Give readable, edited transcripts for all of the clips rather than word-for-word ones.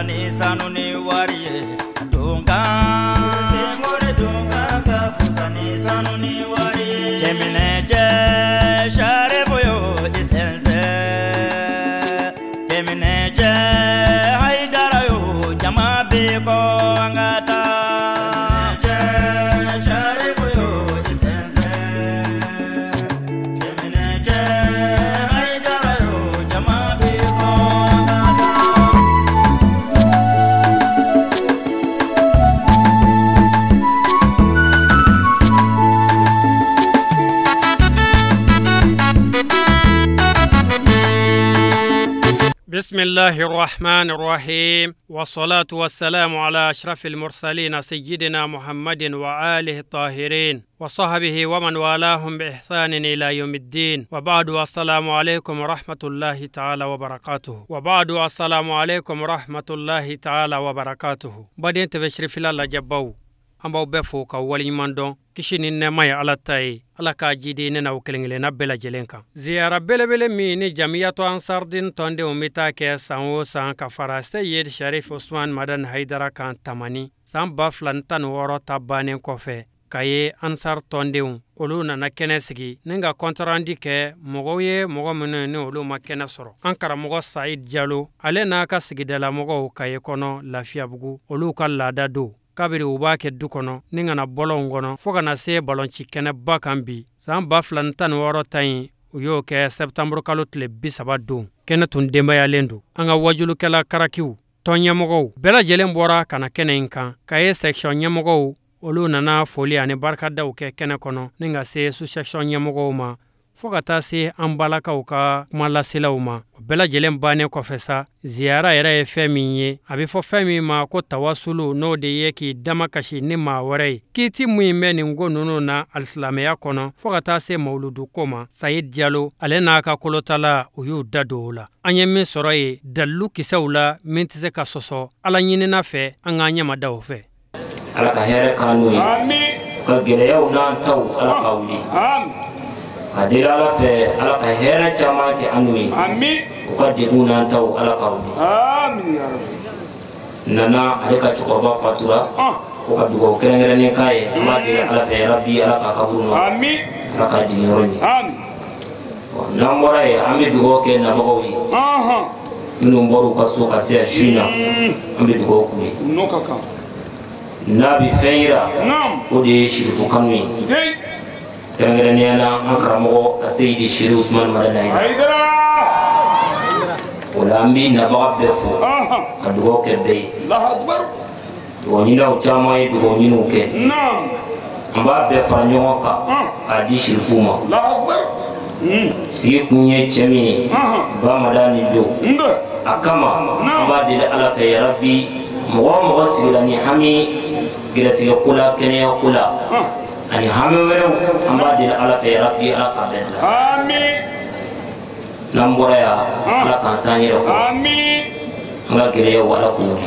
ni sanu ni wari ye donkan Senghor donkan ka fusa ni sanu ni wari ye Cɛminɛcɛ Sharifu yo i sɛnsɛn Cɛminɛcɛ Hayidara yo jama bɛ kɔ an ka taa Cɛminɛcɛ Sharifu yo i sɛnsɛn Cɛminɛcɛ Hayidara yo jama bɛ kɔ an ka taa. بسم الله الرحمن الرحيم، والصلاة والسلام على أشرف المرسلين سيدنا محمد وآله الطاهرين وصحبه ومن والاهم بإحسان إلى يوم الدين، وبعد السلام عليكم ورحمة الله تعالى وبركاته. وبعد السلام عليكم ورحمة الله تعالى وبركاته. بعدين تبشر في الله جباو an b'aw bɛɛ fo ka waleɲuman dɔn kisi ni nɛɛma ye Ala ta ye, Ala k'a jidi ne n'aw kelen kelenna bɛɛ lajɛlen kan. Ziyara belebele min ni Jamiyatu Ansardin tɔndenw bɛ taa kɛ san o san ka fara Seyid Sharif Usman Madani Hayidara kan Tamani san 2016 ta bannen kɔfɛ, ka ye Ansar tɔndenw olu nana kɛnɛ sigi ni ka kɔntarandi kɛ mɔgɔw ye mɔgɔ minnu ni olu ma kɛnɛ sɔrɔ. An karamɔgɔ Sayid Jalo ale n'a ka sigidalamɔgɔw Kaye kɔnɔ Lafiyabugu, olu ka laada don kabiri u b'a kɛ du kɔnɔ ni kana bɔlɔnw kɔnɔ fo kana se balonci kɛnɛba kan bi. San 2016 ta in u y'o kɛ sɛptanburu kalo tile 30 don. Kɛnɛ tun denbayalen don. An ka wajulukɛla karakiw, tɔn ɲɛmɔgɔw bɛɛ lajɛlen bɔra ka na kɛnɛ in kan. Kaye section ɲɛmɔgɔw olu nana foli ani barikadaw kɛ kɛnɛ kɔnɔ ni ka se sous-section ɲɛmɔgɔw ma fo ka taa se an balakaw ka kumalaselaw ma. O bɛɛ lajɛlen bannen kɔfɛ sa, ziyara yɛrɛ ye fɛn min ye, a bɛ fɔ fɛn min ma ko tawasulu, n'o de ye k'i dama kasi ni maa wɛrɛ ye. Kiiti min bɛ nin ko ninnu na alisilamɛya kɔnɔ fo ka taa se mawuludu ko ma, Sayid Jalo ale n'a ka kolotala u y'u da don o la. An ye min sɔrɔ ye dalilu kisɛw la min tɛ se ka sɔsɔ, Ala ɲinina fɛ an k'an ɲɛma da o fɛ. Ala ka hɛrɛ k'an n'u ye, ka gɛlɛyaw n'an taw Ala ka wuli. Ka deli Ala fɛ Ala ka hɛrɛ caman kɛ an n'u ye, u ka degun n'an taw Ala ka wuli. Nana ale ka cɛkɔrɔba fatura, o ka dugawu kɛrɛnkɛrɛnnen k'a ye. An b'a deli Ala fɛ yarabi Ala k'a kaburu nɔ, Ala k'a jigin yɔrɔ ɲɛ. N'an bɔra yen, an bɛ dugawu kɛ nabagaw ye minnu bɔra u ka so ka se yan su in na, an bɛ dugawu k'u ye. N'a bɛ fɛn yira, o de ye sirifu kanu ye. Kɛrɛnkɛrɛnnenya la an karamɔgɔ Seyidi Sherif Usman Madani Hayidara, o la an bɛ nabaga bɛɛ fo ka dugawu kɛ bɛɛ ye. Dugawu ɲininaw caman ye dugawu ɲiniw kɛ, an b'a bɛɛ fara ɲɔgɔn kan k'a di Sherifu ma. Sigi kun ye cɛ min ye, Ba Madani don, a kama an b'a deli Ala fɛ yarabi mɔgɔ o mɔgɔ sigira ni hami gɛrɛsɛgɛ ko la, kɛnɛya ko la ani hami wɛrɛw, an b'a deli Ala fɛ yarabi Ala k'a bɛɛ dilan. N'an bɔra yan, Ala k'an s'an yɛrɛ kɔrɔ, an ka gɛlɛyaw Ala k'u wuli.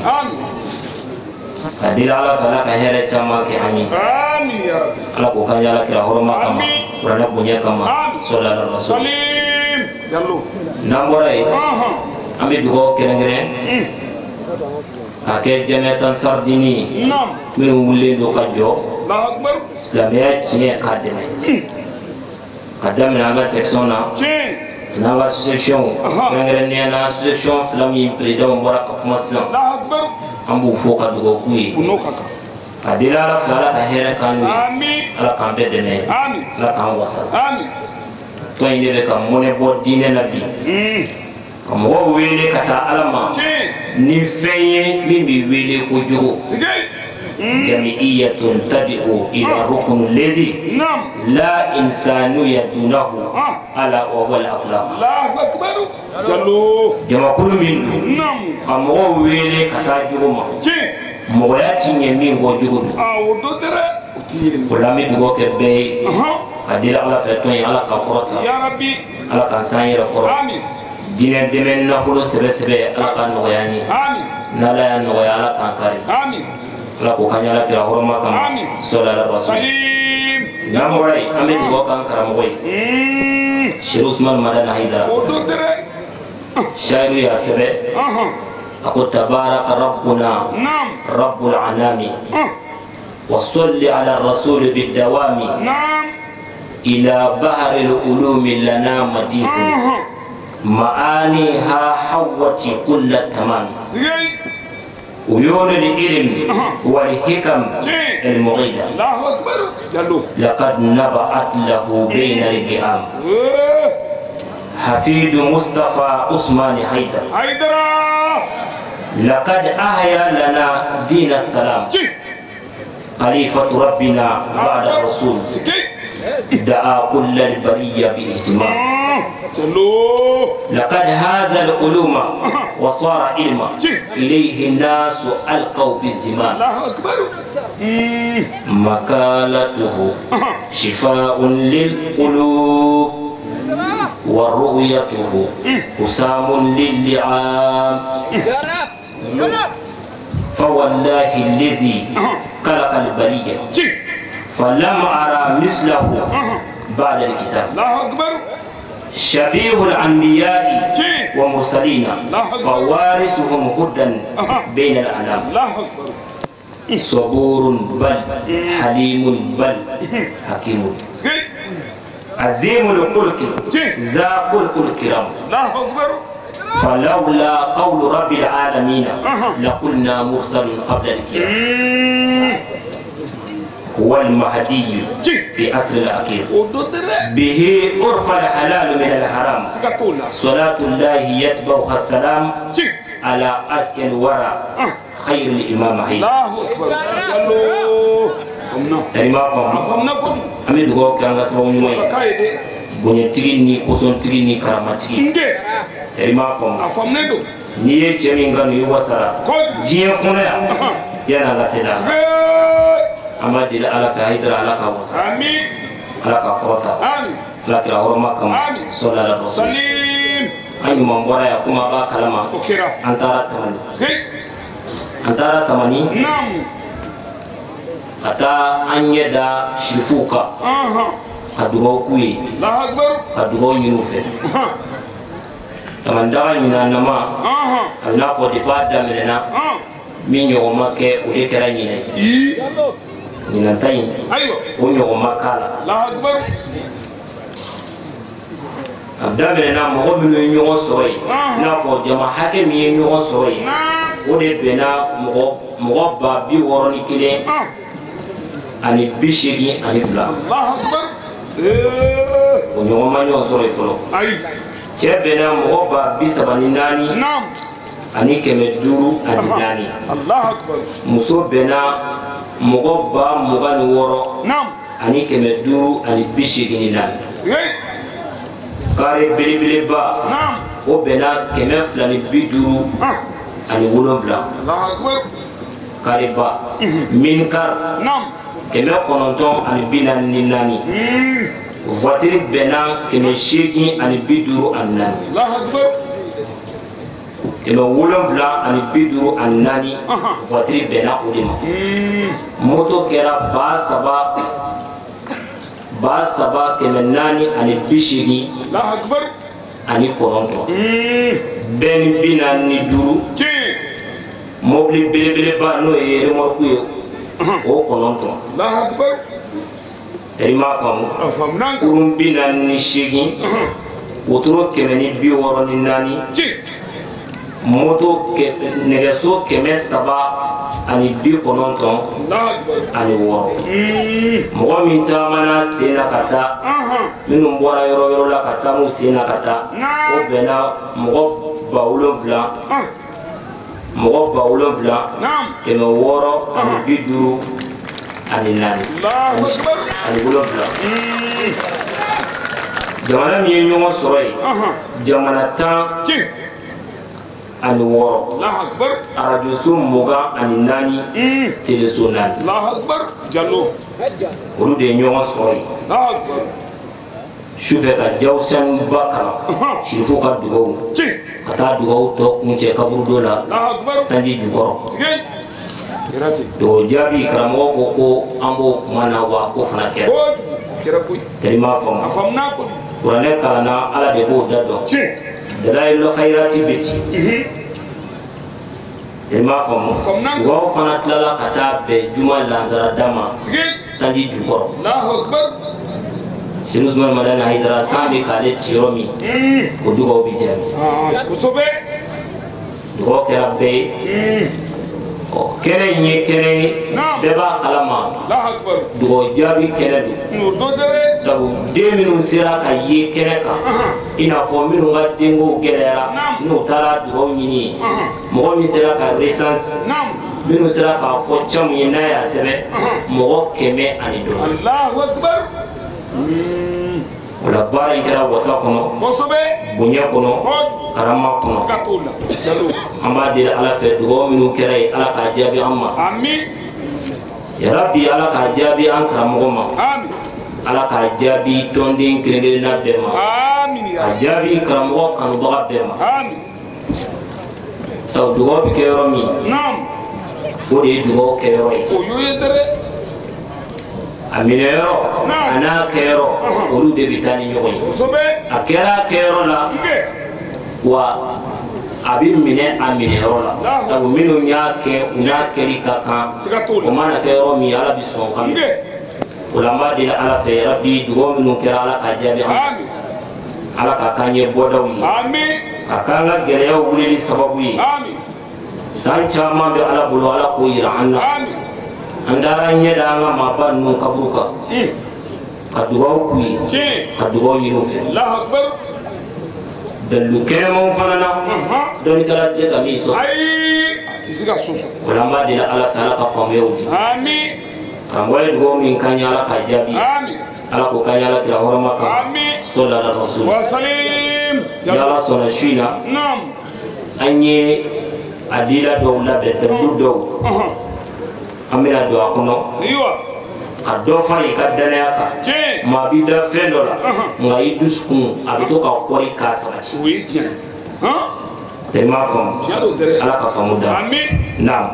Ka deli Ala fɛ Ala ka hɛrɛ caman kɛ an ye, Ala k'o k'an ye Ala kira hɔrɔma kama, kuranɛ bonya kama, sɔli ala rasul. N'an bɔra yen, an bɛ dugawu kɛrɛnkɛrɛn k'a kɛ Jamiyatu Ansardini ye minnu wulilen don ka jɔ silamɛya tiɲɛ k'a dɛmɛ, ka daminɛ an ka section na n'an ka association, kɛrɛnkɛrɛnnenya la association fila min président bɔra ka kuma sisan, an b'u fo ka dugawu k'u ye. Ka deli Ala fɛ Ala ka hɛrɛ k'an n'u ye, Ala k'an bɛɛ dɛmɛ, Ala k'an wasa. Tɔn in de bɛ ka mɔnɛ bɔ diinɛ na bi, ka mɔgɔw wele ka taa Ala ma ni fɛn ye min bɛ wele ko jogo. Jami'iyatun tad'u ila rukun lazi la insanu yadunahu ala wa huwa al-akhlaq. Jamakulu min don ka mɔgɔw wele ka taa jogo ma, mɔgɔya ti ɲɛ min kɔ jogo don. O la an bɛ dugawu kɛ bɛɛ ye ka deli Ala fɛ tɔn in Ala k'a kɔrɔta, Ala k'an s'an yɛrɛ kɔrɔ. Diinɛ dɛmɛ nafolo sɛbɛ sɛbɛ Ala k'a nɔgɔya an ye, n'Ala y'a nɔgɔya Ala k'an kari, Ala k'o k'an ye Ala kira hɔrɔma kama, sɔli ala rasul. N'an bɔra yen, an bɛ dugawu k'an karamɔgɔ ye Sherif Usman Madani Hayidara. Shayiru y'a sɛbɛn A ko tabaraka rabbuna rabbul anami wa salli ala rasul bidawami ila bahri al-ulumi lana madihu ma'aniha hawati kull tamam عيون العلم والحكم المغيدة الله أكبر لقد نبعت له بين القيام حفيد مصطفى عثمان حيدر لقد أحيا لنا دين السلام خليفة ربنا بعد الرسول دعا كل البرية باهتمام لقد هذا العلوم وصار علما إليه الناس ألقوا بالزمان مقالته شفاء للقلوب ورؤيته حسام للعام فوالله الذي خلق البرية فلم أرى مثله بعد الكتاب شبيه الأنبياء ومرسلين ووارثهم هدى بين الأنام صبور بل حليم بل حكيم عظيم الخلق ذا خلق الكرام فلولا قول رب العالمين لقلنا مرسل قبل القيام هو المهدي في أصل الأخير به عرف الحلال من الحرام صلاة الله يتبعها السلام على أزكى الورى خير الإمام حي Ami dugawu kɛ an ka sababu ɲuman ye bonyatigi ni kosɔntigi ni karamatigi i m'a faamu n'i ye cɛ min kanu i wasara diɲɛ kɔnɔ yan yanni an ka se la an b'a deli Ala fɛ Hayidara Ala ka wasa Ala ka kɔrɔta Ala kira hɔrɔma kama sɔli ala rasul an ɲuman bɔra yan komi a b'a kalama an taara Tamani an taara Tamani ka taa an ɲɛ da sirifuw kan ka dugawu k'u ye ka dugawu ɲini u fɛ Tamani daga ɲinannama a bɛ n'a fɔ depuis a daminɛna min ɲɔgɔn ma kɛ o de kɛra ɲinɛ ye ɲinan ta in o ɲɔgɔn ma k'a la a daminɛna mɔgɔ minnu ye ɲɔgɔn sɔrɔ yen i n'a fɔ jama hakɛ min ye ɲɔgɔn sɔrɔ yen o de bɛnna mɔgɔ 61082 o ɲɔgɔn ma ɲɔgɔn sɔrɔ yen fɔlɔ cɛ bɛnna mɔgɔ 34504 muso bɛnna mɔgɔ 26584 kare belebeleba o bɛnna 257 kareba minkar 944 voiture bɛnna 854 754 voiture bɛnna o de ma moto kɛra 3489 bɛn 45 mobili belebeleba n'o ye remorque ye o 9 i m'a faamu kurun 48 wotoro 164 moto nɛgɛso 396 mɔgɔ min taamana sen na ka taa minnu bɔra yɔrɔ yɔrɔ la ka taa n'u sen na ka taa o bɛnna mɔgɔ 7,000 mɔgɔ 7,654 7 jamana min ye ɲɔgɔn sɔrɔ yen jamana 16 arajoso 24 teleso 4 olu de ye ɲɔgɔn sɔrɔ yen sufɛ ka jawusanuba kalan sirifu ka dugawu ka taa dugawu tɔ kuncɛ kaburudo la sanji jukɔrɔ o jaabi karamɔgɔ ko ko an b'o kuma na wa ko fana kɛra teri m'a faamu kuranɛ kalanna Ala de b'o da dɔn dalayilu khayrati bɛ ci I m'a faamu dugawu fana tilala ka taa bɛn juma lansarada ma sanji jukɔrɔ Sherif Usman Madani Hayidara san bɛ k'ale ci yɔrɔ min o dugawu bɛ jaabi dugawu kɛra bɛɛ ye ɔ kɛnɛ in ye kɛnɛ ye bɛɛ b'a kalama dugawu jaabi kɛnɛ don sabu den minnu sera ka ye kɛnɛ kan i n'a fɔ minnu ka denko gɛlɛyara n'u taara dugawu ɲini ye mɔgɔ min sera ka resansi minnu sera k'a fɔ caman ye n'a y'a sɛbɛn mɔgɔ 100 ni dɔɔnin o la baara in kɛra wasa kɔnɔ bonya kɔnɔ karama kɔnɔ an b'a deli ala fɛ dugawu minnu kɛra yen ala k'a jaabi an ma yarabi ala k'a jaabi an karamɔgɔ ma ala k'a jaabi tɔnden kelen kelenna bɛɛ ma k'a jaabi karamɔgɔ kanubaga bɛɛ ma sabu dugawu bɛ kɛ yɔrɔ min o de ye dugawu kɛyɔrɔ ye a minɛyɔrɔ a n'a kɛyɔrɔ olu de bɛ taa ni ɲɔgɔn ye a kɛra a kɛyɔrɔ la wa a bɛ minɛ a minɛyɔrɔ la sabu minnu y'a kɛ u n'a kɛli ka kan o mana kɛ yɔrɔ min ala bɛ sɔn o ka minɛ o la an b'a deli ala fɛ yarabi dugawu minnu kɛra ala k'a jaabi an ala k'a k'an ye bɔdaw ye ka k'an ka gɛlɛyaw wulili sababu ye san caman bɛ ala bolo ala k'o yira an na an taara ɲɛ da an ka maaba ninnu kaburu kan ka dugawu k'u ye ka dugawu ɲini u fɛ dalilu kɛnɛmanw fana na dɔnnikɛla tɛ se ka min sɔsɔ o la an b'a deli ala fɛ ala ka faamuyaw di karamɔgɔ ye dugawu min k'an ye ala k'a jaabi ala k'o k'an ye ala kira hɔrɔma kan sɔli ala rasul ni ala sɔnna su in na an ye adila dɔw labɛn dalilu dɔw an bɛna don a kɔnɔ ka dɔ fara i ka danaya kan maa b'i da fɛn dɔ la nka i dusukun a bɛ to ka kɔri k'a sabati i m'a faamu ala ka faamu da naam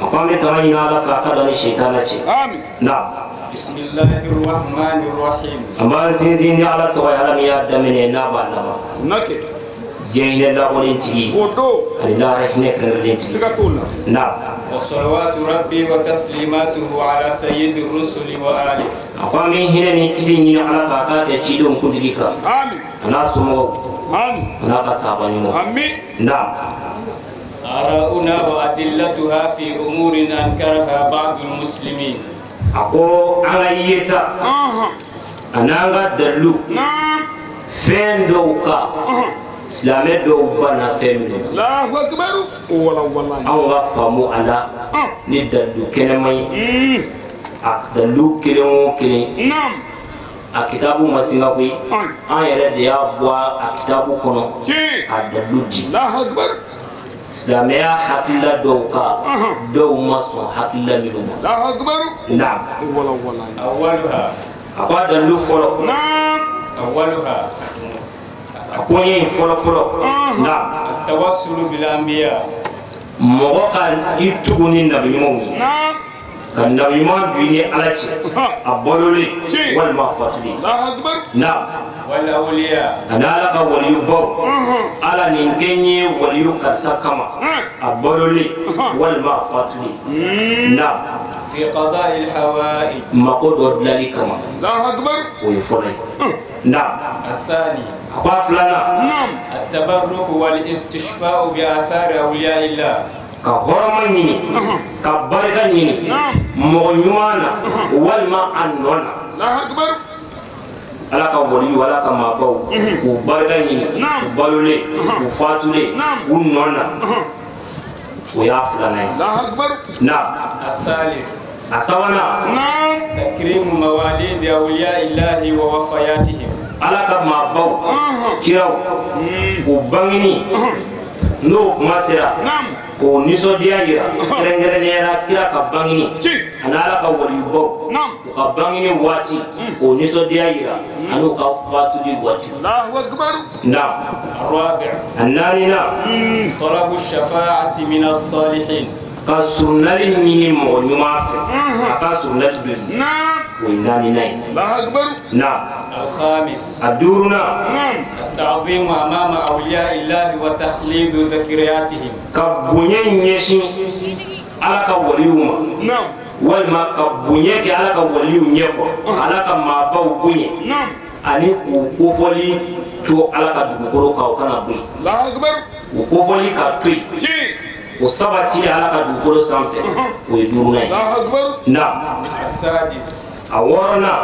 a ko an bɛ tanga ɲini ala fɛ a ka dɔn ni sitana cɛ naam an b'an sinsin ni ala tɔgɔ ye ala min y'a daminɛ n'a b'a laban diɲɛ hinɛ lakolen tigi ani lahara hinɛ kɛrɛnkɛrɛnlen tigi naam وصلوات ربي وتسليماته على سيد الرسل وآله a ko an bɛ hinɛ ni kisi ɲini ala k'a k'a kɛ cidenw kuntigi kan a n'a somɔgɔw a n'a ka sahaba ɲumanw naam آراؤنا وأدلتها في أمور أنكرها بعض المسلمين a ko an ka yeta a n'an ka dalilu fɛn dɔw kan silamɛ dɔw banna fɛn minnu na anw ka faamu a la ni dalilu kɛnɛman ye a dalilu kelen o kelen a kitabu ma singa koyi an yɛrɛ de y'a bɔ a kitabu kɔnɔ ka dalilu di silamɛya hakilila dɔw kan dɔw ma sɔn hakilila minnu ma naam a ko a dalilu fɔlɔ a ko n ye fɔlɔ fɔlɔ naam mɔgɔ ka i tugu ni nabi ɲumanw ye ka nabi ɲuman don i ni ala cɛ a balolen walima a fatulen naam ani ala ka waliyubaw ala nin kɛ n ye waliyu karisa kama a balolen walima a fatulen naam mako dɔ dilanli kama o ye fɔlɔ ye naam a ko a filanan ka hɔrɔma ɲini ka barika ɲini mɔgɔ ɲuman na walima a nɔ na ala ka waliyu ala ka maabaw k'u barika ɲini u balolen u fatulen u nɔ na o y'a filanan ye naam a sabanan ala ka maabaw kiraw u bangeni n'o kuma sera k'o nisɔndiya yira kɛrɛnkɛrɛnnenya la kira ka bangeni ani ala ka waliyubaw u ka bangeni waati k'o nisɔndiya yira ani u ka fatuli waati naam a naaninan ka surunali ɲini mɔgɔ ɲuman fɛ a ka surunali doni O ye naaninan ye. Naam. الخامس. A duurunan. التعظيم أمام أولياء الله وتخليد ذكرياتهم. Ka bonya ɲɛsin Ala ka waliw ma. Walima ka bonya kɛ Ala ka waliw ɲɛkɔrɔ. Ala ka maabaw bonya. Ani k'u kofɔli to Ala ka dugukolo kan o kana bɔ yen. O kofɔli ka to yen. O sabati Ala ka dugukolo sanfɛ o ye duurunan ye. Naam. السادس. A wɔɔrɔnan.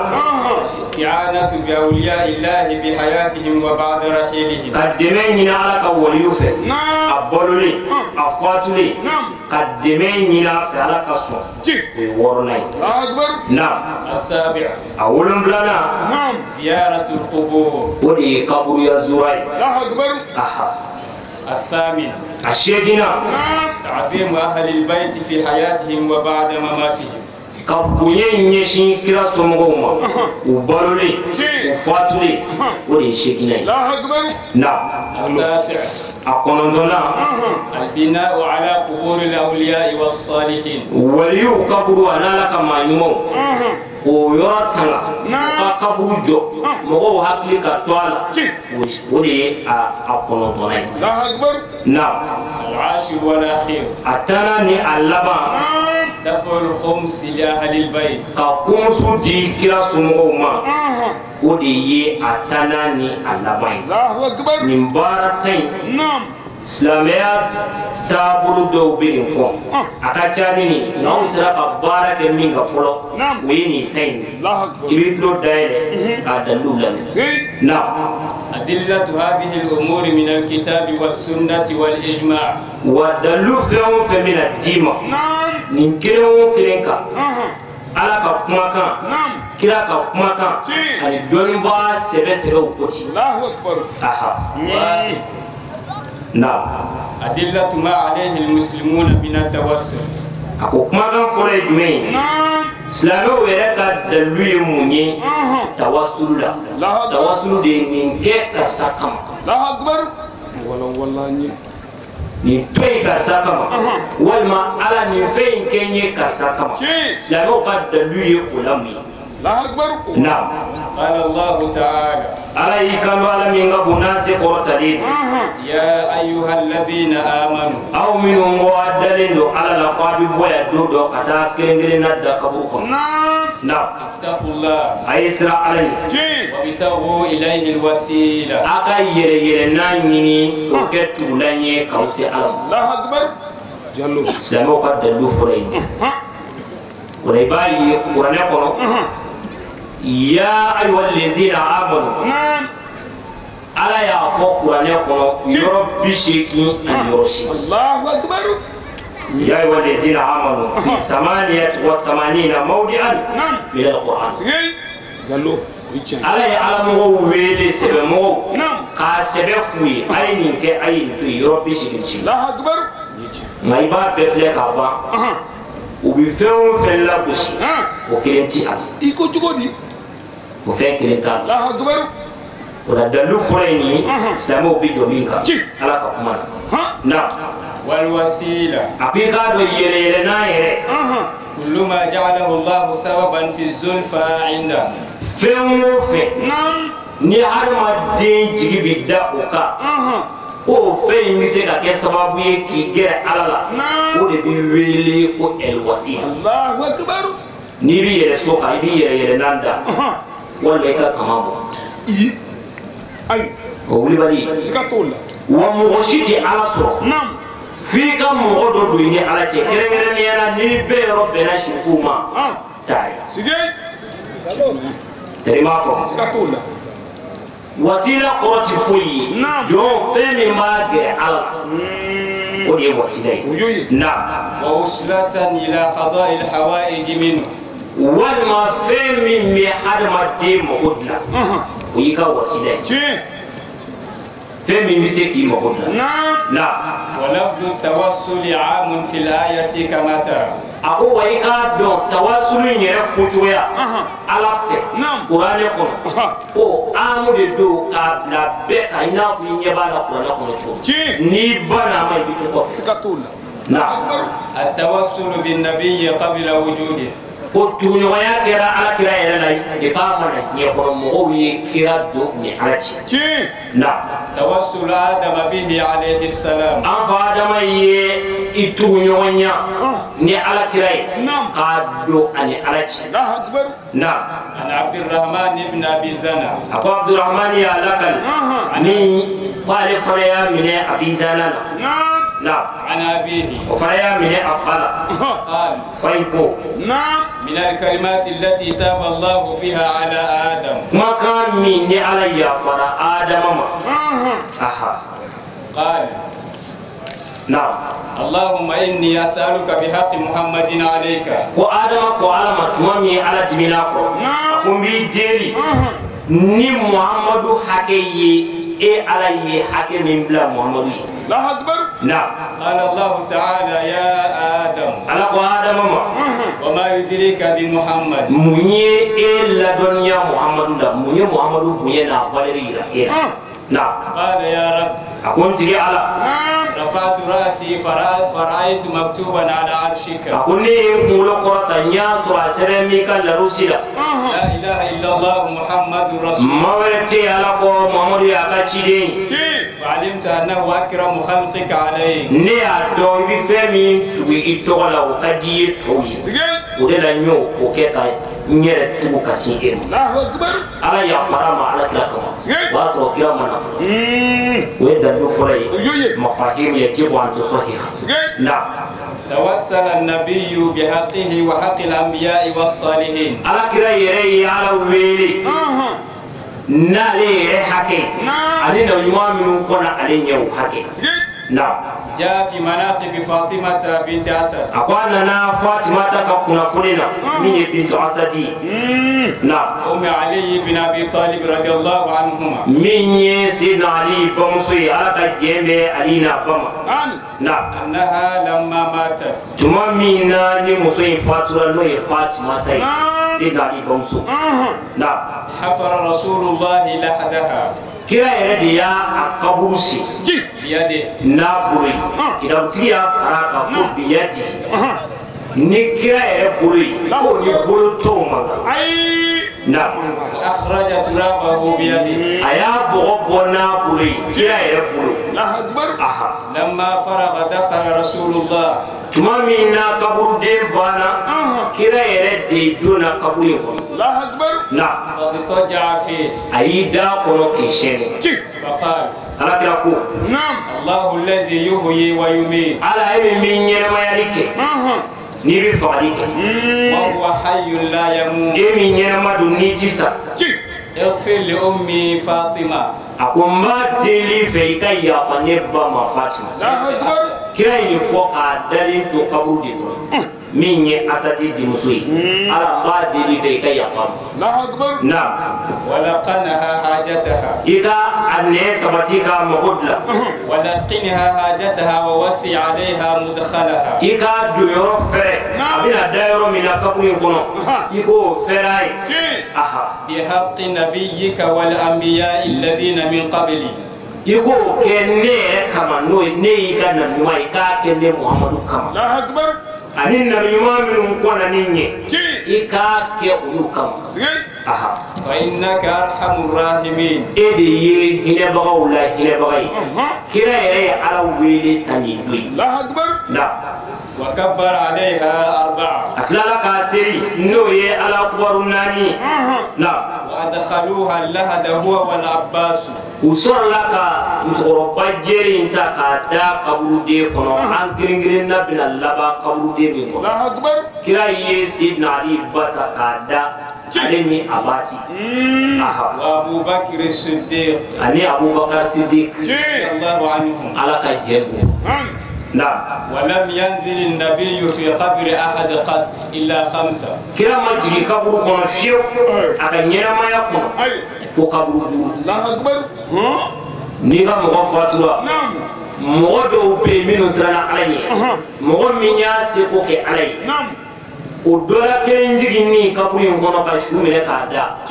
الاستعانة بأولياء الله بحياتهم وبعد رحيلهم. Ka dɛmɛ ɲini Ala ka waliw fɛ. A balolen a fatulen. Ka dɛmɛ ɲini a fɛ Ala ka sɔn. O ye wɔɔrɔnan ye. Naam. السابع. A wolonfilanan. زيارة القبور. O de ye kaburuya zura ye. الثامن. A seeginnan. تعظيم أهل البيت في حياتهم وبعد مماتهم. Ka bonya ɲɛsin kira somɔgɔw ma u balolen u fatulen o de ye seeginnan ye. Naam. التاسع. A kɔnɔntɔnnan. البناء على قبور الأولياء والصالحين. Waliw kaburu a n'Ala ka maa ɲumanw k'o yɔrɔ tanga u ka kaburu jɔ mɔgɔw hakili ka to a la o de ye a kɔnɔntɔnnan ye. Naam. العاشر والأخير. A tannan ni a laban. دفع الخمس لأهل البيت. Ka kumusu di kira somɔgɔw ma o de ye a tannan ni a laban ye. Nin baara ta in silamɛya taabolo dɔw bɛ nin kɔ a ka ca ni nin nka anw sera ka baara kɛ min kan fɔlɔ o ye nin ta in ye. I b'i tulo dayɛlɛ k'a daliluw lamɛn. Naam. أدلة هذه الأمور من الكتاب والسنة والإجماع. Wa dalilu fɛn o fɛn bɛna d'i ma nin kelen o kelen kan Ala ka kumakan kira ka kumakan ani dɔnnibaa sɛbɛ sɛbɛw ko ten. Naam. أدلة ما عليه المسلمون من التوسل. A ko kumakan fɔlɔ ye jumɛn ye? Silamɛw yɛrɛ ka dalilu ye mun ye tawasulu la? Tawasulu de ye nin kɛ karisa kama. Nin to yen karisa kama walima Ala nin fɛn in kɛ n ye karisa kama. Silamɛw ka dalilu ye o la mun ye? Naam. قال الله تعالى. Ala y'i kanto Ala min ka bon n'a se kɔrɔtalen. يا أيها الذين آمنوا. Aw minnu ko a dalen don Ala la ko a bɛ bɔ yan don dɔ ka taa kelen kelenna da kaburu kɔnɔ. Naam. اتقوا الله. A ye siran Ala ɲɛ. وابتغوا إليه الوسيلة. A ka yɛrɛ yɛrɛna ɲini k'o kɛ tugulan ye k'aw se Ala ma. Silamɛw ka dalilu fɔlɔ ye nin ye. O la i b'a ye kuranɛ kɔnɔ. Ya ayyuhal ladzina amanu. Ala y'a fɔ kuranɛ kɔnɔ yɔrɔ 88. Ya ayyuhal ladzina amanu fi 88 mawdi'an min al-Qur'an. Ala ye ala mɔgɔw wele sɛbɛmɔgɔw k'a sɛbɛ f'u ye a ye nin kɛ a ye nin to yen yɔrɔ 88. Nka i b'a bɛɛ filɛ k'a ban u bɛ fɛn o fɛn lagosi o kelen ti a la. I ko cogo di? O fɛn kelen t'a la. O la dalilu fɔlɔ ye nin ye silamɛw bɛ jɔ min kan Ala ka kuma na. Naam. والوسيلة. A ko i k'a dɔn yɛrɛ yɛrɛ n'a yɛrɛ. كل ما جعله الله سببا في الزلفى عنده. Fɛn o fɛn ni hadamaden jigi bɛ da o kan k'o fɛn in bɛ se ka kɛ sababu ye k'i gɛrɛ Ala la o de bɛ wele ko ɛliwasila. N'i b'i yɛrɛ so kan i b'i yɛrɛ yɛrɛ nan da walima i ka kaman bɔ. O wulibali. Wa mɔgɔ si tɛ Ala sɔrɔ f'i ka mɔgɔ dɔ don i ni Ala cɛ kɛrɛnkɛrɛnnenya la n'i bɛɛ yɔrɔ bɛnna sirifuw ma taa ye. Tɛri m'a fɔ. Wasila kɔrɔ ti foyi ye jɔn fɛn min b'a gɛrɛ Ala la o de ye wasila ye. Naam. ووصلة إلى قضاء الحوائج منه. Walima fɛn min bɛ hadamaden mago dilan o y'i ka wasila ye. Fɛn min bɛ se k'i mago dilan. Naam. ولفظ التوسل عام في الآية كما ترى. A ko wa i k'a dɔn tawasulu in yɛrɛ fɔcogoya Ala fɛ kuranɛ kɔnɔ ko aamu de don k'a bila bɛɛ kan i n'a fɔ i ɲɛ b'a la kuranɛ kɔnɔ cogo min n'i banna a ma i bɛ to kɔfɛ. Naam. التوسل بالنبي قبل وجوده. Ko tuguɲɔgɔnya kɛra ala kira yɛrɛ la depuis a ma na diɲɛ kɔnɔ mɔgɔw ye kira don u ni ala cɛ. Na. Tawassul Adama bihi alayhi salam. An fa Adama ye i tuguɲɔgɔnya ni ala kira ye k'a don ani ala cɛ. Na. An Abdurrahman ibn Abi Zana. A ko Abdurrahman y'a lakali ni k'ale fana y'a minɛ Abi Zana la. نعم. عن أبيه. وفريا من أفعل. قال. فينكو. نعم. من الكلمات التي تاب الله بها على آدم. ما كان من علي فرا آدم ما. أها. قال. نعم. اللهم إني أسألك بحق محمد عليك. وآدم وعلى ما تمامي على دميناكو. نعم. ومبي ni Muhammadu hakɛ ye e Ala ye hakɛ min bila Muhammadu ye. Allahu akbar. Naam. Qala Allahu ta'ala ya Adam. Ala ko Adama ma. Wa ma yudrika bi Muhammad. Mun ye e ladɔnniya Muhammadu la, mun ye Muhammadu bonya n'a valeur yira e la. Naam. Qala ya Rabb. A ko n tigi Ala. Rafa'tu ra'si fara'aytu maktuban ala arshika. A ko ne ye n kunkolo kɔrɔta n y'a sɔrɔ a sɛbɛn b'i ka larusi la. La ilaha illallah Muhammadur rasul. Maa wɛrɛ tɛ yen Ala kɔ Muhammadu y'a ka ciden ye. Fa'alimta annahu akramu khalqika alayk. Ne y'a dɔn i bɛ fɛn min tugu i tɔgɔ la o ka di i ye tɔw ye. O de la n y'o o kɛ ka n yɛrɛ tugu ka sin e ma. Ala yafara ma Ala kira kama. O y'a sɔrɔ kira ma na fɔlɔ. O ye dalilu fɔlɔ ye. Mafahim yajibu an tusahiha. Naam. توسل النبي بحقه وحق الأنبياء والصالحين. Ala kira yɛrɛ ye Ala wele. N'ale yɛrɛ hakɛ. Ale na ɲuman minnu kɔnna ale ɲɛ o hakɛ. Naam. جاء في مناقب فاطمة بنت أسد. أقول أنا فاطمة كنا فلنا من بنت أسد. نعم. أم علي بن أبي طالب رضي الله عنهما. من سيدنا علي بمصري على كجيم علي نافما. نعم. أنها لما ماتت. ثم منا نمصري فاطمة نوي فاطمة سيدنا علي بمصري. نعم. حفر رسول الله لحدها. Kira yɛrɛ de y'a kaburu sen n'a bolo ye kitabutigi y'a fara a kan ko biyadi ni kira yɛrɛ bolo ye k'o ni bolo tɔw man kan. Na. Akhraja turabahu biyadi. A y'a bɔgɔ bɔ n'a bolo ye kira yɛrɛ bolo. Lamma faraga dakhala rasulullah. Tuma min na kaburuden banna kira yɛrɛ de donna kaburu in kɔnɔ. Na. Fadtaja'a fihi. A y'i da kɔnɔ k'i sɛɛnɛ. Faqala. Ala kira ko. Allahu alladhi yuhyi wa yumiit. Ala e bɛ min ɲɛnɛmayali kɛ. N'i bɛ fagali kɛ. Wa huwa hayyun la yamut. E min ɲɛnɛma don n'i ti sa. Ighfir li ummi Fatima. A ko n b'a deli fɛ i ka yafa ne ba ma Fatima. Kira ye nin fɔ k'a dalen to kaburu de kɔnɔ min ye Asadi denmuso ye. Ala n b'a deli fɛ i ka yafa ma. Naam. Walaqanaha hajataha. I ka a nɛn sabati k'a mago dilan. Walaqinha hajataha wa wasi alayha mudkhalaha. I k'a don yɔrɔ fɛrɛ. A bɛna da yɔrɔ min na kaburu in kɔnɔ. I k'o fɛrɛ a ye. Aha. Bihaqqi nabiyyika wal anbiya'i alladhina min qabli. I k'o kɛ ne yɛrɛ kama n'o ye ne y'i ka nabi ɲuman ye i k'a kɛ ne Muhamadu kama. Ani nabi ɲuman minnu kɔnna ne ɲɛ i k'a kɛ olu kama. Aha. Fa innaka arhamur rahimin. E de ye hinɛbagaw la hinɛbaga ye. Kira yɛrɛ ye Ala wele ta nin don ye. Na. Wa kabbara alayha arba'a. A tilala k'a seri n'o ye Ala kubaru naani ye. Na. Wa adkhaluha al-lahada huwa wal Abbas. U sɔrɔla ka musokɔrɔba jɛlen in ta k'a da kaburuden kɔnɔ an kelen kelenna bɛna laban kaburuden min kɔnɔ. Kira ye Seydina Ali ba ta k'a da ale ni Abasi. Aha. Wa Abu Bakr Siddiq. Ani Abubakar Siddiq. Radiyallahu anhum. Ala ka jɛ b'u. نعم. ولم ينزل النبي في قبر أحد قط إلا خمسة. كلا ما جري قبر كنا فيه أكن ينام يكون وقبر دور. الله أكبر. نيجا مغفرة. نعم. مغدو بمن سرنا عليه. مغ من ياسقك عليه. نعم. O dɔ la kelen jiginni kaburu in kɔnɔ ka su minɛ k'a da.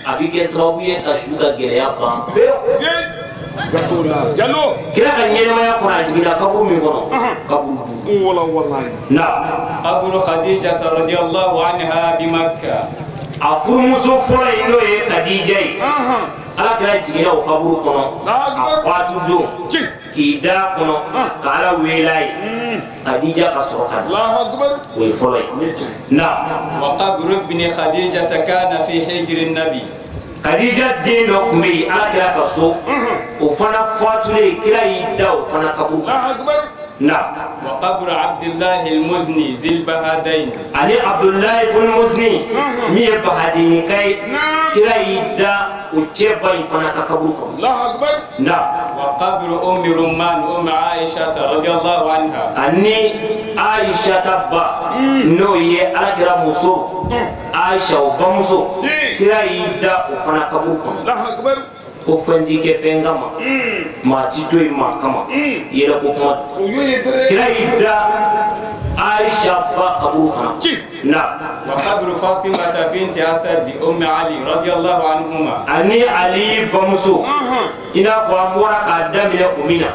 A bɛ kɛ sababu ye ka su ka gɛlɛya ban pewu. Kira ka ɲɛnɛmaya kɔnɔ a jiginna kaburu min kɔnɔ kaburu duuru na qabru Khadija radiyallahu anha bi Makkah a furumuso fɔlɔ in n'o ye Khadija ye Ala kira jiginna o kaburu kɔnɔ a faatu don k'i da kɔnɔ ka Ala wele a ye Khadija ka sɔrɔ ka na o ye fɔlɔ ye na wa qabru ibni Khadija kana fi hijri nabi Khadija den dɔ tun bɛ yen Ala kira ka so o fana fatulen kira y'i da o fana kaburu kɔnɔ na wa qabru Abdillahi al-Muzni zil bahadain ani Abdullahi ibn Muzni min ye bahadinika ye kira y'i da o cɛ ba in fana ka kaburu kɔnɔ na wa qabru Ummi Rumman Umm Aisha radiyallahu anha ani Aisha ta ba n'o ye Ala kira muso Aisha o bamuso kira y'i da o fana kaburu kɔnɔ ko fɛn t'i kɛ fɛn kama maa ti to yen maa kama yɛrɛ ko kuma kira y'i da Aisha ba kaburu kɔnɔ na wa qabru Fatimata binti Asad Umm Ali radiyallahu anhuma ani Ali bamuso i n'a fɔ an bɔra k'a daminɛ o min na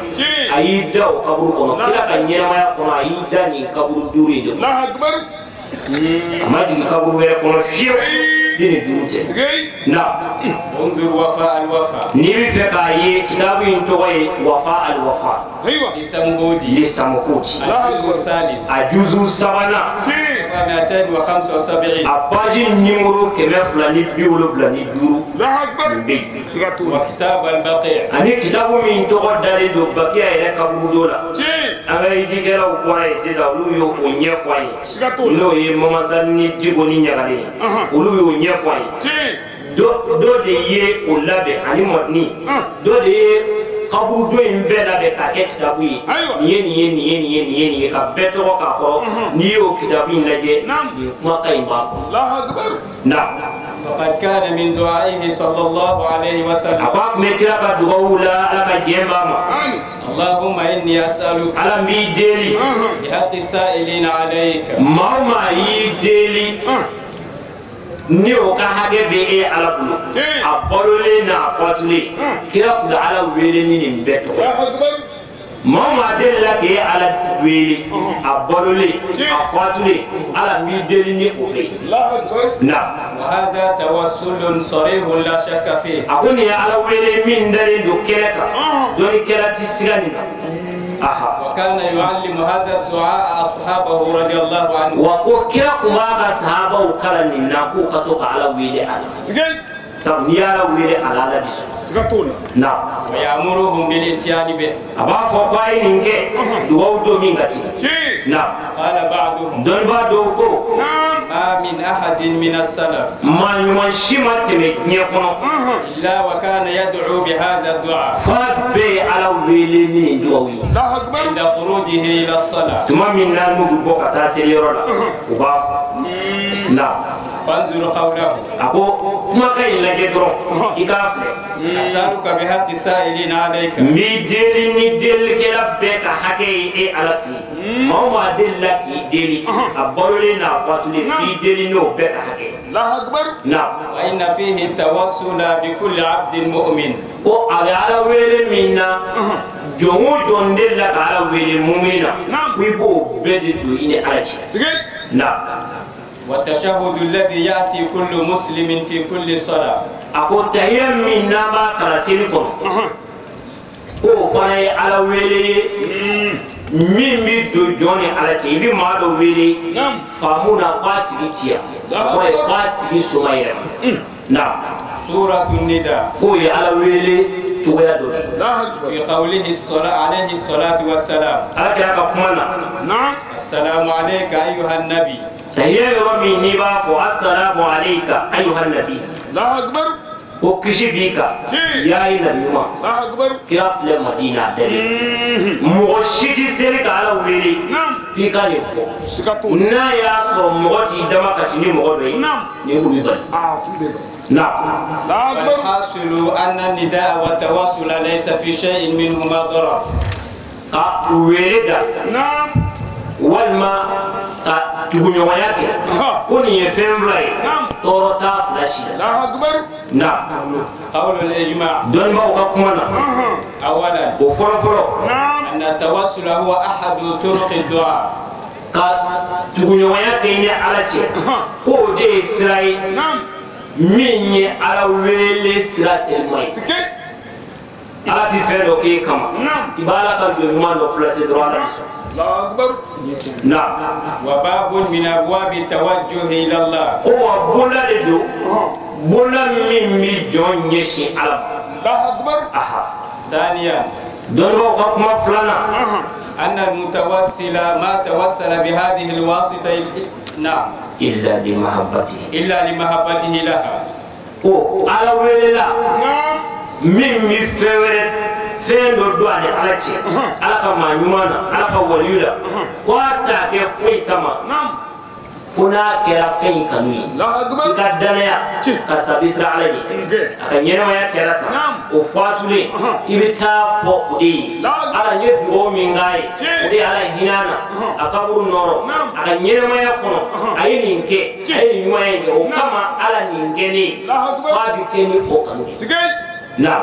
a y'i da o kaburu kɔnɔ kira ka ɲɛnɛmaya kɔnɔ a y'i da nin kaburu duuru in de kɔnɔ a ma jigin kaburu wɛrɛ kɔnɔ fiyewu den duuru tɛ na unzur wafa alwafa n'i bɛ fɛ k'a ye kitabu in tɔgɔ ye wafa alwafa lisamuhudi a juzu sabanan a paji nimoro 275 nin bɛ yen wa kitab albaqi ani kitabu min tɔgɔ dalen don bakiya yɛrɛ kaburudo la an ka yijikɛlaw bɔra yen sisan olu y'o ɲɛfɔ an ye n'o ye Mamasa ni Diko ni Ɲagalen ye olu y'o ɲɛfɔ an ye dɔ de ye o labɛn ani mɔdini dɔ de ye kaburudo in bɛɛ labɛn k'a kɛ kitabu ye nin ye nin ye nin ye nin ye nin ye nin ye ka bɛɛ tɔgɔ k'a kɔrɔ n'i y'o kitabu in lajɛ nin kumakan in b'a kɔnɔ na faqad kana min du'aihi sallallahu alayhi wa sallam a ko a tun bɛ kira ka dugawu la Ala ka diɲɛ b'a ma Allahumma inni as'aluka Ala n b'i deli bi haqqi sa'ilina alayka maa o maa y'i deli ni o ka hakɛ bɛ e Ala bolo a balolen n'a fatulen kira tun bɛ Ala wele ni nin bɛɛ tɔgɔ ye maa o maa delila k'e Ala wele a balolen a fatulen Ala n b'i deli ni o bɛɛ ye na wa hadha tawassulun sarihun la shakka fihi a ko nin ye Ala wele min dalen don kɛnɛ kan dɔnnikɛla ti siga nin na wa kana yu'allimu hadha ad-du'a ashabahu radiyallahu anhu wa ko kira tun b'a ka sahabaw kalan nin na k'u ka to ka Ala wele a la sabu n'i y'Ala wele a la Ala bi sɔn na wa ya'muruhum bil ityani bih a b'a fɔ ko a ye nin kɛ dugawu don min ka ci na qala ba'duhum dɔnnibaa dɔw ko ma min ahadin min as-salaf maa ɲuman si ma tɛmɛ diɲɛ kɔnɔ illa wa kana yad'u bi hadha ad-du'a f'a bɛɛ ye Ala wele ni nin dugawu ye inda khurujihi ila as-salah tuma min na n'u bɛ bɔ ka taa seliyɔrɔ la u b'a fɔ na fanzur qawlahu a ko kumakan in lajɛ dɔrɔn i k'a filɛ as'aluka bi haqqi sa'ilina alayka n b'i deli ni delilikɛla bɛɛ ka hakɛ ye e Ala fɛ yen maa o maa delila k'i deli a balolen n'a fatulen k'i deli n'o bɛɛ ka hakɛ ye na fa inna fihi tawassula bi kulli 'abdin mu'min ko a bɛ Ala wele min na jɔn o jɔn delila ka Ala wele mumini na ko i b'o bɛɛ de don i ni Ala cɛ na والتشهد الذي يأتي كل مسلم في كل صلاة أقول تهيا من نما كراسيلكم ko fana ye Ala wele ye min bɛ don jɔn ni Ala cɛ i bɛ maa dɔ wele faamu na k'a tigi ci yan o ye k'a tigi soma yɛrɛ ma na suratu nida k'o ye Ala wele cogoya dɔ de fi qawlihi alayhi salatu wa salam Ala kira ka kuma na assalamu alayka ayyuhan nabi tahiya yɔrɔ min n'i b'a fɔ assalamu alayka ayyuhan nabi ko kisi b'i kan yaa ye nabi ɲuman kira filɛ Madina a dalen mɔgɔ si tɛ seli ka Ala wele f'i ka nin fɔ n'a y'a sɔrɔ mɔgɔ t'i dama kasi ni mɔgɔ dɔ ye nin kun b'i bali na والحاصل أن النداء والتواصل ليس في شيء منهما ضرر ka wele da walima ka tuguɲɔgɔnya kɛ ko nin ye fɛn fila ye tɔɔrɔ t'a fila si la na qawlul ijma' dɔnnibaaw ka kuma na awalan o fɔlɔ fɔlɔ anna tawassula huwa ahadu turuqi du'a ka tuguɲɔgɔnya kɛ ni Ala cɛ k'o de ye sira ye min ye Ala wele sira teliman ye Ala ti fɛn dɔ k'e kama i b'Ala ka don ɲuman dɔ place dɔrɔn Ala bɛ sɔn na wa babun min abwabi tawajjuhi ila Allah ko wa bonda de don bonda min bi jɔn ɲɛsin Ala ma aha thaniya dɔnnibaaw ka kuma filanan anna al-mutawassila ma tawassala bi hadhihi al-wasita na'am illa li mahabbatihi illa li mahabbatihi laha ko Ala welela min bi fɛn wɛrɛ fɛn dɔ don ani Ala cɛ Ala ka maa ɲuman na Ala ka waliyu la ko a t'a kɛ foyi kama fo n'a kɛra fɛn in kanu ye i ka danaya karisa bɛ siran Ala ɲɛ a ka ɲɛnamaya kɛra tan o fatulen i bɛ taa fɔ o de ye Ala n ye dugawu min k'a ye o de ye Ala hinɛ a na a kaburu nɔrɔ a ka ɲɛnamaya kɔnɔ a ye nin kɛ a ye nin ɲumanya in kɛ o kama Ala nin kɛ ne ye k'a bɛ kɛ ni o kanu ye. نعم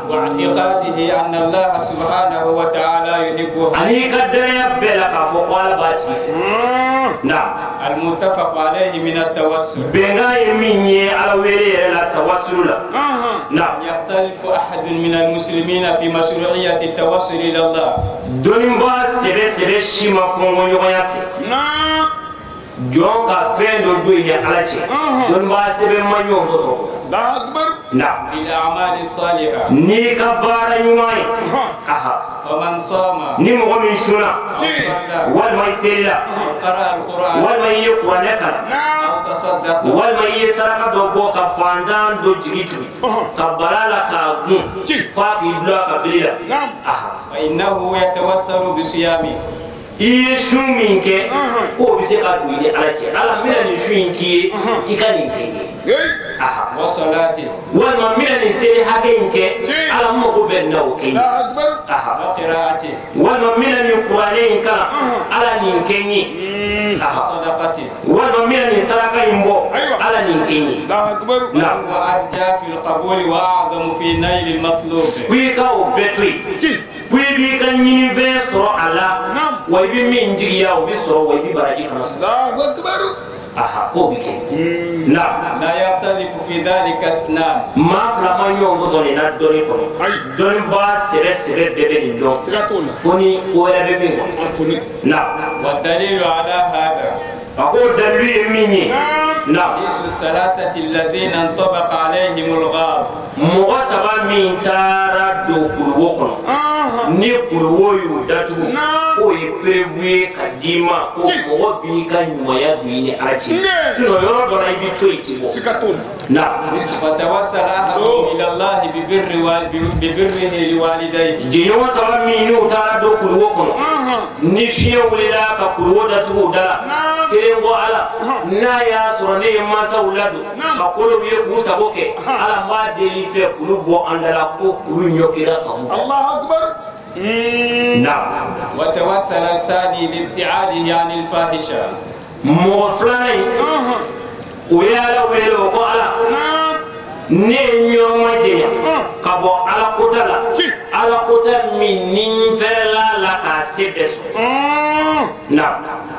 واعتقاده أن الله سبحانه وتعالى يحبه أني قدر يبلغ فقال باتي نعم المتفق عليه من التوسل بنا يميني على ولي لا التوسل نعم يختلف أحد من المسلمين في مشروعية التوسل إلى الله دون با سبه سبه شيما فونغو نيوياكي نعم jɔn ka fɛn dɔ don i ni Ala cɛ dɔnnibaa sɛbɛn man ɲɔgɔn sɔsɔ نعم بالأعمال الصالحة n'i ka baara ɲuman ye فمن صام ni mɔgɔ min sunna walima i selila قرأ القرآن walima i ye kuranɛ kalan أو تصدق walima i ye saraka dɔ bɔ ka fantan dɔ jigi tugu ka bala la k'a gun f'a k'i dulon a ka bili la فإنه يتوسل بصيامه i ye sun min kɛ k'o bɛ se ka don i ni Ala cɛ Ala n bɛna nin sun in k'i ye i ka nin kɛ n ye وصلاته walima n bɛna nin seli hakɛ in kɛ Ala n mago bɛ nin na o kɛ n ye وقراءته walima n bɛna nin kuranɛ in kalan Ala nin kɛ n ye وصدقته walima n bɛna nin saraka in bɔ Ala nin kɛ n ye وأرجى في القبول وأعظم في نيل المطلوب ko i ka o bɛɛ to yen ko i b'i ka ɲinifɛn sɔrɔ a la wa i bɛ min jigiya o bɛ sɔrɔ wa i bɛ baraji fana sɔrɔ k'o bɛ kɛ na لا يختلف في ذلك اثنان maa fila ma ɲɔgɔn sɔsɔ nin na dɔnni kɔnɔ dɔnnibaa sɛbɛ sɛbɛ bɛɛ bɛ nin dɔn fo ni ko wɛrɛ bɛ min kɔnɔ na والدليل على هذا a ko dalilu ye min ye na حديث الثلاثة الذين انطبق عليهم الغار mɔgɔ saba min taara don kuluwo kɔnɔ ni kuluwo y'u datugu k'o ye preuve ye ka d'i ma ko mɔgɔ b'i ka ɲumanya don i ni Ala cɛ sinon yɔrɔ dɔ la i bɛ to yen ti bɔ na فتوسل أحدهم إلى الله ببره لوالديه jɛɲɔgɔn saba min n'u taara don kuluwo kɔnɔ ni fiɲɛ wulila ka kuluwo datugu u da la kelen ko Ala n'a y'a sɔrɔ ne ye mansaw ladon ka kolow ye k'u sago kɛ Ala n b'a deli fɛ kulu bɔ an da la ko kulu ɲɔkira ka bɔ. نعم وتوسل الثاني بابتعاده عن الفاحشة mɔgɔ filanan in o ye Ala wele o ko Ala ne ye ɲɔgɔn ma jɛnya ka bɔ Ala kota la Ala kota min ni n fɛrɛla la k'a se bɛɛ sɔrɔ. نعم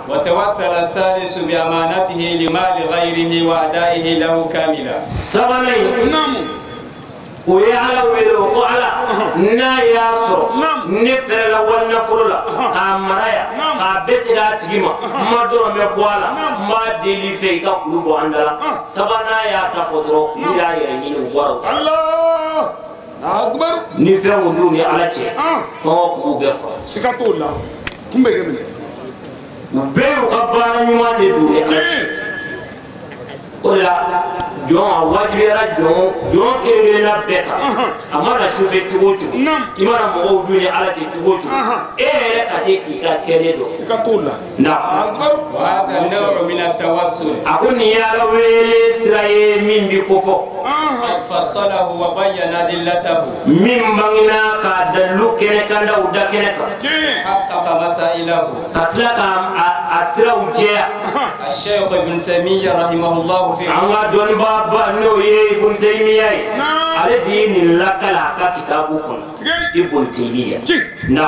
وتوسل الثالث بأمانته لمال غيره وأدائه له كاملا sabanan in o ye Ala wele o ko Ala n'a y'a sɔrɔ ne fɛrɛla wali nafolo la k'a mara yan k'a bɛɛ segin a tigi ma n ma dɔrɔn bɛ bɔ a la n b'a deli fɛ i ka kulu bɔ an da la sabanan y'a ta fɔ dɔrɔn kulu y'a yɛrɛ ɲini u bɔra o ta ni fɛn o y'u ni Ala cɛ kɔngɔ kun b'u bɛɛ faga u bɛɛ y'u ka baara ɲuman de don u ni Ala cɛ o de la Jɔn a wajibiyara jɔn kelen kelenna bɛɛ kan a mana sufɛ cogo o cogo i mana mɔgɔw dun ni ala cɛ cogo o cogo e yɛrɛ ka se k'i ka kɛnɛ dɔn. Siga t'o la. Na. A ko nin ye ala wele sira ye min bi ko fɔ. Min bangena k'a dalilu kɛnɛ kan da u da kɛnɛ kan. Ka tila k'a siraw jɛya. An ka dɔnnibaa ba n'o ye Ibn Taymiya ye ale de ye nin lakala a ka kitabu kɔnɔ Ibn Taymiya. Na.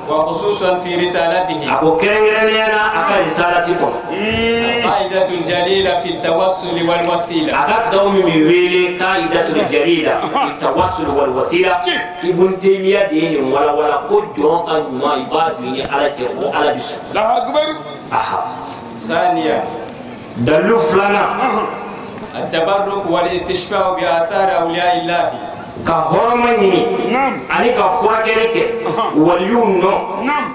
A ko kɛrɛnkɛrɛnnenya la a ka risalati kɔnɔ. A ka kitabu min bɛ wele Qaidatul Jalila fi tawassul wal wasila Ibn Taymiya de ye nin walawala ko jɔn ka ɲuman i b'a dun i ni ala cɛ ko ala bɛ sɔn. Aha. Dalilu filanan. التبرك والاستشفاء بآثار أولياء الله. Ka hɔrɔma ɲini ani ka furakɛli kɛ waliw nɔ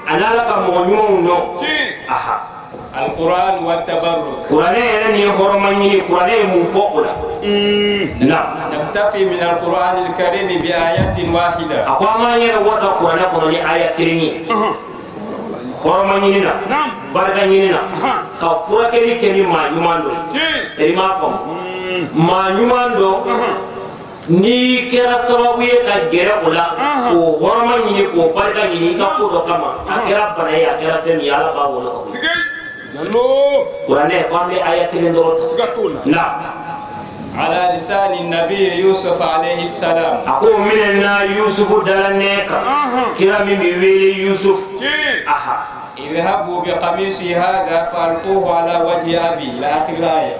ani ala ka mɔgɔ ɲumanw nɔ. Aha. القرآن والتبرك. Kuranɛ yɛrɛ ni ye hɔrɔma ɲini kuranɛ ye mun fɔ o la? Na. نكتفي من القرآن الكريم بآية واحدة. A ko an b'an yɛrɛ wasa kuranɛ kɔnɔ ni aya kelen ye. Hɔrɔma ɲini na barika ɲini na ka furakɛli kɛ ni maa ɲuman dɔ ye. I m'a faamu maa ɲuman dɔ n'i kɛra sababu ye ka gɛrɛ o la k'o hɔrɔma ɲini k'o barika ɲini i ka ko dɔ kama a kɛra bana ye a kɛra fɛn min ye ala b'a bolo ka bɔ. Kuranɛ ko an bɛ aya kelen dɔrɔn ta. Na. على لسان النبي يوسف عليه السلام. أقول من يوسف دلنيك كرام بيولي يوسف. أها. اذهبوا بقميصي هذا فألقوه على وجه أبي إلى آخر الآية.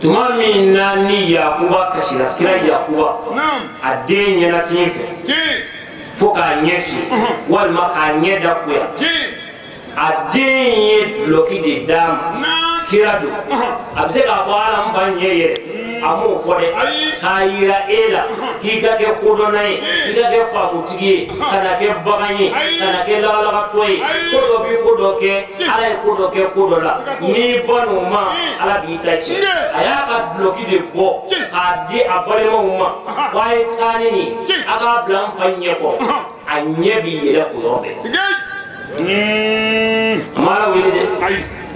tuma min na ni Yakuba kasira kira Yakuba. Naam. A den ɲɛnafin fɛ. Fo k'a ɲɛ fiyɛ walima k'a ɲɛ da kuya. A den ye dulɔki de d'a ma. Kira don. A bɛ se k'a fɔ ala n fa ɲɛ yɛrɛ. A m'o fɔ dɛ. K'a yira e la k'i ka kɛ kodɔnna ye k'i ka kɛ faamutigi ye kana kɛ bagan ye kana kɛ lagalagatɔ ye ko dɔ bɛ ko dɔ kɛ ala ye ko dɔ kɛ ko dɔ la n'i ban'o ma ala b'i ta tiɲɛ. A y'a ka dulɔki de bɔ k'a di a balimaw ma ko a ye taa ni nin ye a k'a bila n fa ɲɛ kɔrɔ a ɲɛ b'i yɛlɛ o yɔrɔ bɛɛ. A ma ala wele dɛ.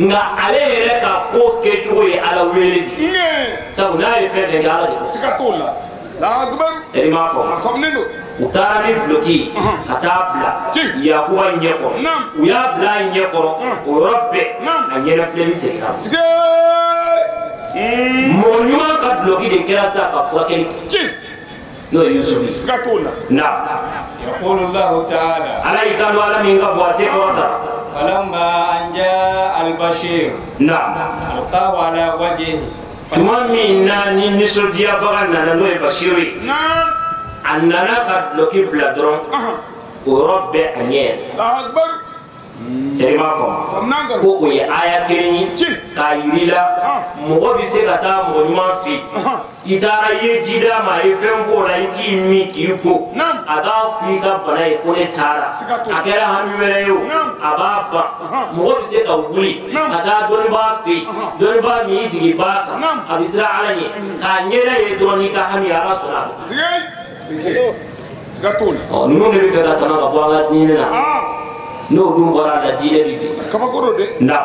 Nka ale yɛrɛ ka ko kɛcogo ye ala wele de sabu n'a ye fɛn fɛn kɛ ala de ko. Siga t'o la. I m'a faamu. U taara ni dulɔki ye ka taa bila Yakuba ɲɛ kɔrɔ. U y'a bila a ɲɛ kɔrɔ o yɔrɔ bɛɛ a ɲɛnafilɛli seginna. Mɔgɔ ɲuman ka dulɔki de kɛra sisan ka furakɛli kɛ. N'o ye Yusufu ye. Siga t'o la. Na. يقول الله تعالى. Ala y'i kanto ala min ka bɔ a se kɔrɔ ta. فلما أن جاء البشير. نعم. ألقاه على وجهه. Tuma min na ni nisɔndiyabaga nana n'o ye Bashiru ye. Naam. A nana ka dulɔki bila dɔrɔn. O yɔrɔ bɛɛ a ɲɛ yɛlɛ. Akbar. I m'a faamu. Ko o ye aya kelen ye. K'a yir'i la mɔgɔ bɛ se ka taa mɔgɔ ɲuman fɛ yen. I taara i ye ji d'a ma a ye fɛn f'o la i k'i min k'i ko. A b'a f'i ka bana ye ko ne taara. A kɛra hami wɛrɛ ye o. A b'a ban. Mɔgɔ bɛ se ka wuli ka taa dɔnnibaa fɛ yen. Dɔnnibaa min y'i jigin b'a kan. A bɛ siran ala ɲɛ. K'a ɲɛda ye dɔrɔn n'i ka hami ye ala sɔnna a ma. Siga t'o la. Ɔ ninnu de bɛ fɛ ka sama ka bɔ an ka diinɛ na. N'o dun bɔra a la diinɛ bi bin. Kabako don dɛ. Na.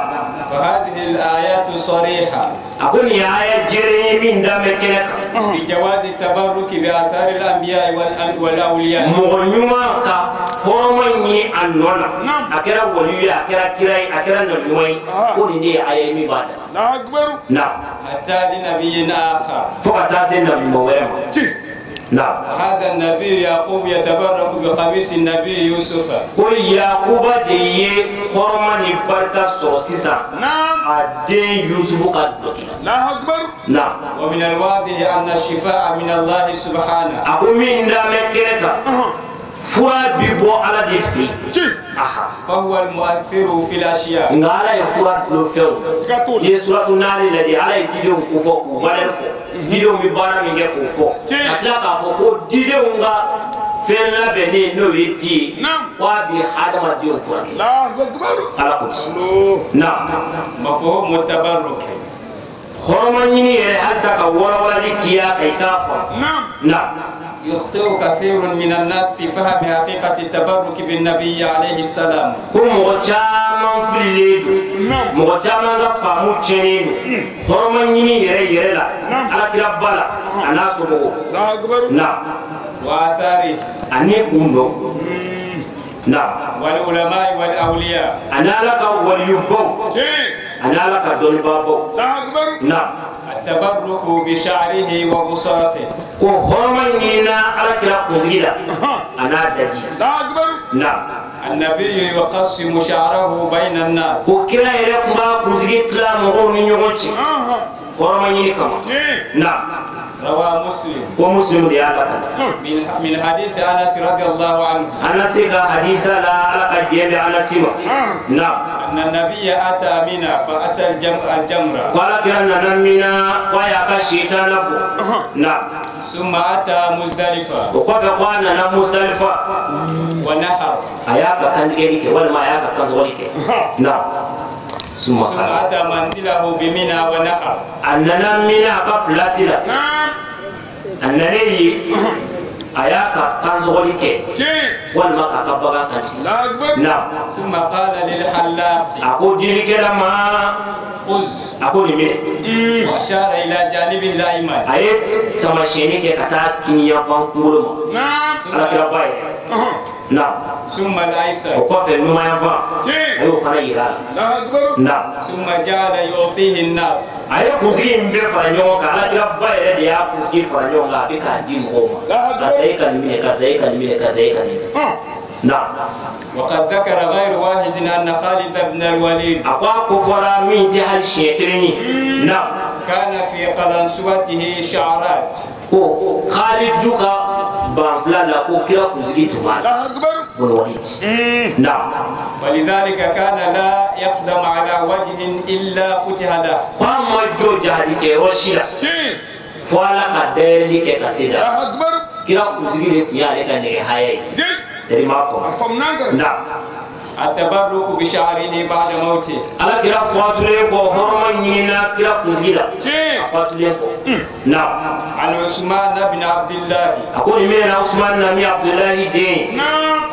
فهذه الآيات صريحة. A ko nin ye aya jɛlen ye min da bɛ kɛnɛ kan. بجواز التبرك بآثار الأنبياء والأولياء. Mɔgɔ ɲuman ka hɔrɔma ɲini a nɔ na. A kɛra waliyu ye a kɛra kira ye a kɛra nabi ɲuman ye. Ko nin de ye aya ye min b'a da. Na. حتى لنبي آخر. Fo ka taa se nabi ɲuman wɛrɛ ma. نعم. هذا النبي يعقوب يتبرك بقميص النبي يوسف. Ko Yakuba de ye hɔrɔma ni barika sɔrɔ sisan. نعم. A den Yusufu ka dulɔki la. الله أكبر. نعم. ومن الواضح أن الشفاء من الله سبحانه. A ko min da bɛ kɛnɛ kan. Fura bi bɔ ala de fɛ yen. فهو المؤثر في الأشياء. Nka ala ye fura dulon fɛnw. N'i ye suratu naani lajɛ ala ye didenw ko fɔ k'u valeur fɔ. Didenw bɛ baara min kɛ k'o fɔ. Ka tila k'a fɔ ko didenw ka fɛn labɛnnen n'o ye di ye. Ko a bɛ hadamadenw furakɛ. Ala ko ten. Naam. مفهوم التبرك. Hɔrɔma ɲini yɛrɛ halisa ka walawalali k'i ya kan i k'a faamu. Naam. يخطئ كثير من الناس في فهم حقيقة التبرك بالنبي عليه السلام. Ko mɔgɔ caman fililen don, mɔgɔ caman ka faamu tiɲɛnen don hɔrɔma ɲini yɛrɛ yɛrɛ la alakira ba la a n'a somɔgɔw. Naam. وآثاره. Ani kun dɔn. Naam. والعلماء والأولياء. Ani ala ka waliyubaw ani ala ka dɔnnibaabaw. Naam. التبرك بشعره وبساطه. Ko hɔrɔma ɲinina alakira kunsigi la a n'a daji. Naam. النبي يقسم شعره بين الناس. Ko kira yɛrɛ tun b'a kunsigi tila mɔgɔw ni ɲɔgɔn cɛ hɔrɔma ɲini kama. Naam. روى مسلم. Ko Muslim de y'a lakale. من حديث أنس رضي الله عنه. Anasi ka hadisa la, ala ka diɲɛ bɛ Anasi ma. Naam. أن النبي أتى منى فأتى الجمرة. Ko alakira nana Mina ko a y'a ka sitana bɔ. Naam. ثم أتى مزدلفة. O kɔfɛ ko a nana Musdalifa. ونحر. A y'a ka kantigɛli kɛ walima a y'a ka kansɔgɔli kɛ. Naam. ثم أتى منزله بمنى ونحر. A nana Mina a ka pilasi la. A nalen yen a y'a ka kansɔgɔli kɛ walima k'a ka bagan kantigɛ. Naam. ثم قال للحلاق. A ko dilikɛla ma. خذ. A ko nin minɛ. وأشار إلى جانبه الأيمن. A ye taamasiyɛnni kɛ ka taa kiniyanfan kunkolo ma. Alakira ba yɛrɛ. Naam. ثم الأيسر. O kɔfɛ numanyanfan a y'o fana yira a la. Naam. ثم جعل يعطيه الناس. A ye kunsigi in bɛɛ fara ɲɔgɔn kan, alakira ba yɛrɛ de y'a kunsigi fara ɲɔgɔn kan, a bɛ k'a di mɔgɔw ma. Karisa e ka nin minɛ, karisa e ka nin minɛ, karisa e ka nin minɛ. Naam. وقد ذكر غير واحد أن خالد بن الوليد. A ko a ko fɔra min tɛ hali siɲɛ kelen ye. Naam. كان في قلنسوته شعرات. Ko Khalidu ka banfula la ko kira kunsigi tun b'a la. Bun Walid. Naam. ولذلك كان لا يقدم على وجه إلا فتح له. Ko a ma jɔ jahadikɛyɔrɔ si la fo ala ka dayɛlɛli kɛ ka se da. Kira kunsigi de tun y'ale ka nɛgɛ haya ye. Teri m'a faamu. Naam. التبرك بشعره بعد موته. Ala kira fatulen kɔ hɔrɔma ɲinina kira kunsigi la. A fatulen kɔ. Naam. عن عثمان بن عبد الله. A ko nin minɛna Usman nami Abdulahi den.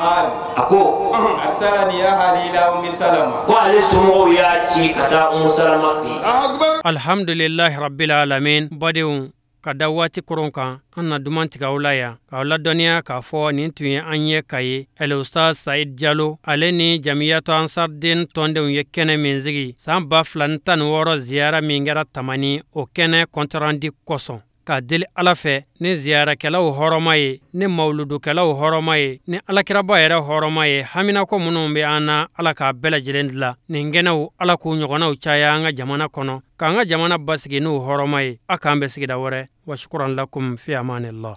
قال. A ko. أرسلني أهلي إلى أم سلمة. Ko ale somɔgɔw y'a ci ka taa Umu Salama fɛ yen. Alhamdulillahi rabbil alamin. Badenw, ka da waati koron kan, an na duman tigɛ aw la yan k'aw ladɔnniya k'a fɔ nin tun ye an ye Kaye El Ustaz Said Jalo ale ni Jamiyatu Ansarden tɔndenw ye kɛnɛ min sigi san 2016 ziyara min kɛra Tamani, o kɛnɛ compte rendu kosɔn, k'a deli ala fɛ ni ziyarakɛlaw hɔrɔma ye, ni mawuludukɛlaw hɔrɔma ye, ni alakiraba yɛrɛ hɔrɔma ye, haminako minnu bɛ an na, ala k'a bɛɛ lajɛlen dila. Nin kɛnɛw, ala k'u ɲɔgɔnnaw caya an ka jamana kɔnɔ, k'an ka jamana basigi n'u hɔrɔma ye. A k'an bɛ sigida wɛrɛ. Wa shukran lakum, fi amanillah.